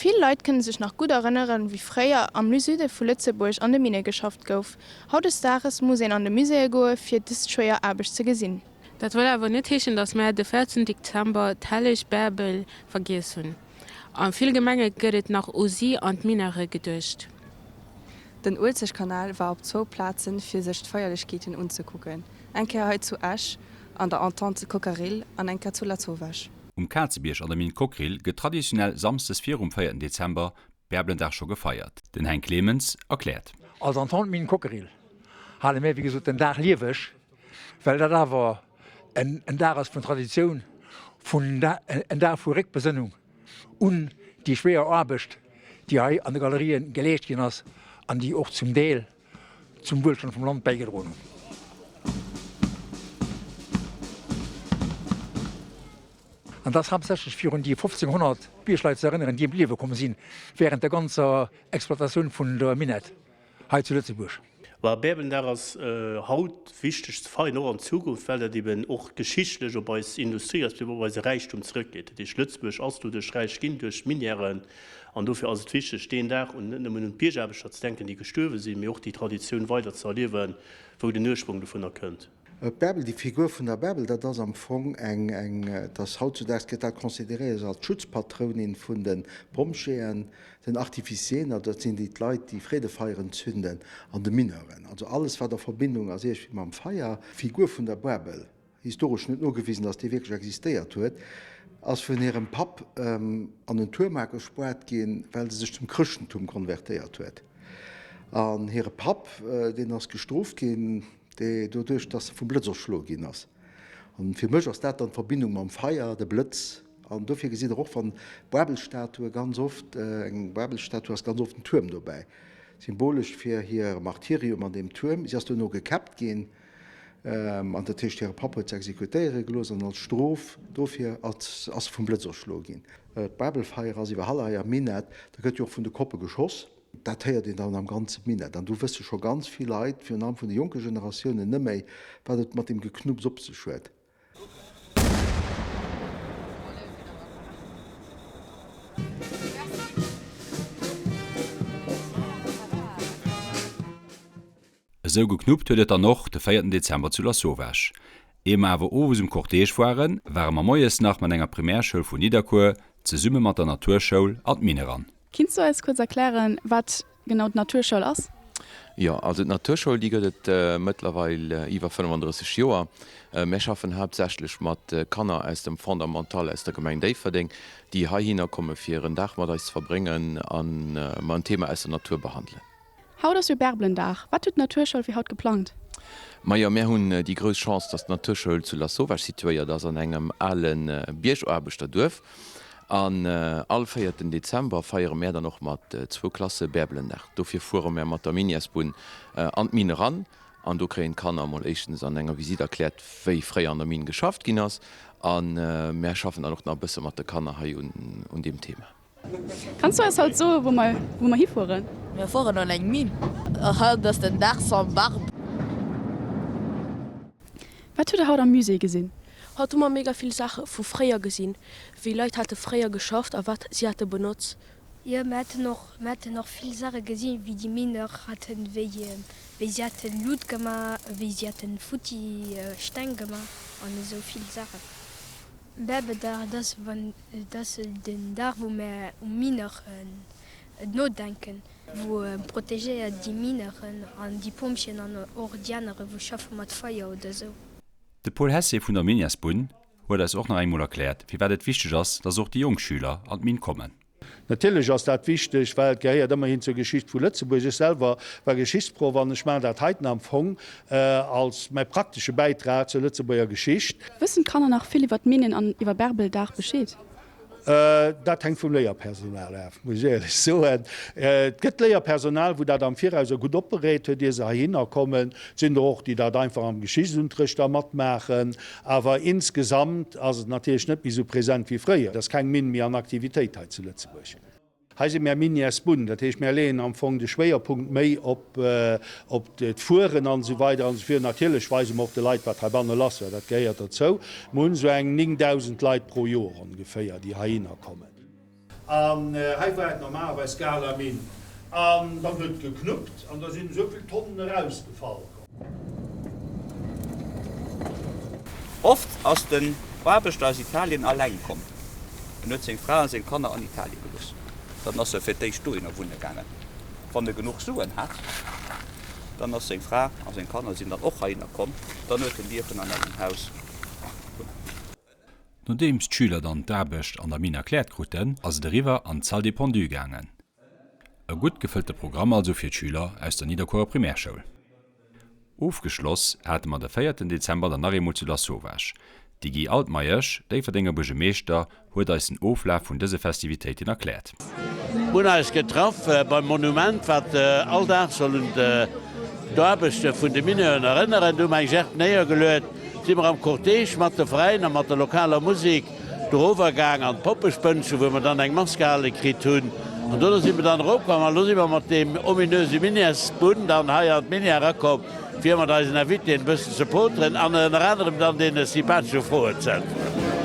Vill Leit kënne sech nach gutt erënneren, wéi fréier am Süde vu Lëtzebuerg an de Minne geschafft gouf. Hautdesdaages muss een an de Muséeë goe fir dës schwéier Aarbecht ze gesinn. Dat wëll awer net heeschen, datt mär de 14 Dezember, d'helleg Bäerbel, vergiess hunn. A vill Gemenge gëtt et nach u si an d'Mineure geduecht. Den Uelzechtkanal war op zwou Plazen fir sech d'Feierlechkeeten unzekucken, eng Kéier hei zu Esch an der Entente Cockerill an eng Kéier zu Lasauvage. Um Kazebierg an der Minn Cockerill gëtt traditionell samsdes virum 4 Dezember Bärbelendag scho gefeiert. Den Heng Clemens erkläert. Als Entente Minn Cockerill hale mär wéi gesot den Dag lieweg, well dat awer en Dag ass vun Traditioun, vun en Dag vu Réckbesënnung un déi schwéier Aarbecht, déi hei an de Galerien geleescht ginn ass an déi och zum Deel zum Wuelstand vum Land bäigedroen hunn. An dat ass haaptsächlech fir un déi 1.500 Biergleit ze erënneren, déi ëm d'Liewe komm sinn wärend der ganzer Exploitatioun vun der Minett hei zu Lëtzebuerg. Well Bäerbelendag ass haut wichteg ze feieren, och an Zukunft, well dat eben och geschichtlech op eis Industrie respektiv op eise Räichtum zrëckgeet. Dat heescht, Lëtzebuerg ass doduerch räich ginn, duerch d'Minièren. An dofir ass et wichteg, deen Dag un net nëmmen un d'Biergaarbechter ze denken, déi gestuerwe sinn, mee och déi Traditioun weider ze erliewen, wou den Ursprong dovunner kënnt. D'Bärbel, déi Figur vun der Bärbel, dat ass am Fong eng, eng, et ass hautzudaags gëtt dat considéréiert als d'Schutzpatrounin vun de Pompjeeën, den Artificieren, also dat sinn déi d'Leit, déi Freedefeieren zünden, an de Mineuren, also alles wat a Verbindung ass iergendwéi mam Feier. D'Figur vun der Bärbel, historesch net nogewisen, datt déi wierklech existéiert huet, ass vun hirem Papp an en Tuermak gespoart ginn, well se sech zum Chrëschtentum konvertéiert huet. An hire Papp, deen ass gestrooft ginn, doduerch, datt e vum Blëtz erschloe ginn ass. An fir mech ass dat dann d'Verbindung mam Feier, de Blëtz. An dofir gesitt Der och, wann Babelstatue ganz oft, eng Babelstatue ass ganz oft en Tuerm dobäi, symbolesch fir hir Martyrium an deem Tuerm. Si ass duerno gekäppt ginn, an dat heescht, hire Papp huet se exekutéiere gelooss, an als Strof dofir ass se vum Blëtz erschloe ginn. D'Babelfeier ass iwwerhall hei am Minett, da gëtt jo och vun de Koppe geschoss. Dat héiert een dann am ganze Minett. An do wësse scho ganz vill Leit, virun allem vun de jonke Generatiounen, net méi, wat et mat deem Geknupps op sech huet. Esou geknuppt huet et dann och de véierten Dezember zu Lasauvage. Ier mer awer owes um Cortège waren, ware mer moies nach mat enger Primärschoul vun Nidderkuer zesumme mat der Naturschoul an d'Minn eran. Kinns du eis kuerz erklären, wat genau d'Naturschoul ass? Jo, also d'Naturschoul, déi gëtt et mëttlerweil iwwer 35 Joer. Mär schaffen haaptsächlech mat Kanner aus dem Fondamental aus der Gemeng Déifferdeng, déi heihinner komme fir en Dag mat eis ze verbréngen a mer en Thema aus der Natur behandelen. Haut ass jo Bärbelendag. Wat huet d'Naturschoul fir haut geplangt? Majo, mär hunn déi grouss Chance, dass d'Naturschoul zu Lasauvage situéiert ass, an engem ale Biergaarbechterduerf. An all véierten Dezember feiere mär dann och mat zwou Klasse Bärbelendag. Dofir fuere mär mat der Miniesbunn an d'Minn eran an do kréien d'Kanner emol éischtens an enger Visite erkläert, wéi fréier an der Minn geschafft ginn ass. A mär schaffen dann och nach e bësse mat de Kanner hei un deem Thema. Kanns du eis haut soen, wou mer, wou mer hifueren? Mir fueren an eng Minn. Haut ass den Dag sans barbe. Wat hutt der haut am Musée gesinn? Haut hu mer mega vill Saache vu fréier gesinn, wéi Leit hate fréier geschafft a wat si hate benotzt. Jo, mir haten och, mir haten och vill Saache gesinn, wéi déi Mineur haten, wéi, wéi si haten Lut gemaach, wéi si haten futti Steng gemaach an esou vill Saachen. Bärbedag, et ass wann, et ass den Dag wou mär u Mineuren nodenken, wou protegéiert déi Mineuren an déi Pompjeeën an och déi anere wou schaffe mat Feier oder sou. De Paul Hesse vun der Minièresbunn huet eis och nach eengmol erkläert, firwat et wichteg ass, dass och déi jonk Schüler an d'Minn kommen. Natierlech ass dat wichteg, well et gehéiert ëmmerhin zur Geschicht vu Lëtzebuerg. Ech selwer war Geschichtsproff an ech maachen dat heiten am Fong als mäi praktesche Bäitrag zur Lëtzebuerger Geschicht. Wëssen d'Kanner nach vill iwwer d'Minnen an iwwer Bärbeldag Bescheed? Dat hänkt vum Léierpersonal af, muss ech éierlech soen. Et gëtt Léierpersonal, wou dat am Virauser gutt opbereet huet, ier se heihinner kommen. Et sinn der och, déi dat einfach am Geschichtsunterrecht da matmaachen. Awer insgesamt ass et natierlech net méi esou present wéi fréier. Et ass keng Minn méi an Aktivitéit hei zu Lëtzebuerg. Hei si mär Minièresbunn, dat heescht mär leeën am Fong de Schwéierpunkt méi op op d'Fueren an esou weider an esou virun. Natierlech weise mer och de Leit, wat heibanne lass war, dat gehéiert dozou. Mer hunn esou eng 9.000 Leit pro Joer ongeféier, déi heihinner kommen. An hei war et normalerweis Gal a Minn. An dann huet et geknuppt an da sinn esou vill Tonnen erausgefall. Oft ass den Aarbechter aus Italien alleng komm. En huet seng Fra a seng Kanner an Italie gelooss. Dann ass e fir d'éischt dohinner wunne gaangen. Wann e genuch Suen hat, dann ass seng Fra a seng Kanner sinn dann och heihinner komm. Dann huet en dierfen an engem Haus wunnen. Nodeems d'Schüler dann d'Aarbecht an der Minn erkläert kruten, ass et eriwwer an d'Salle des Pendus gaangen. E gutt gefëllte Programm also fir d'Schüler aus der Nidderkuerer Primärschoul. Ofgeschloss hate mer de véierten Dezember dann nach eemol zu Lasauvage. De Guy Altmeisch, Déifferdenger Buergemeeschter, huet eis den Oflaf vun dëse Festivitéiten erkläert. Mir hunn eis getraff beim Monument, wat all Dag soll un d'Aarbechte vun de Mineuren erënneren. Do hu mer eng Gerb néiergeluet, si mer am Cortège mat de Veräiner, mat der lokaler Musek dorower gaang an d'Poppespënnchen, wou mer dann eng Mass gehale kritt hunn. An dono si mer dann eropkomm an elo si mer mat deem ominöse Minièresbunn dann hei an d'Minière erakomm, fir mat eisen Invitéen e bëssen ze poteren an ënner anerem dann deene sympathesche Froen ze äntweren.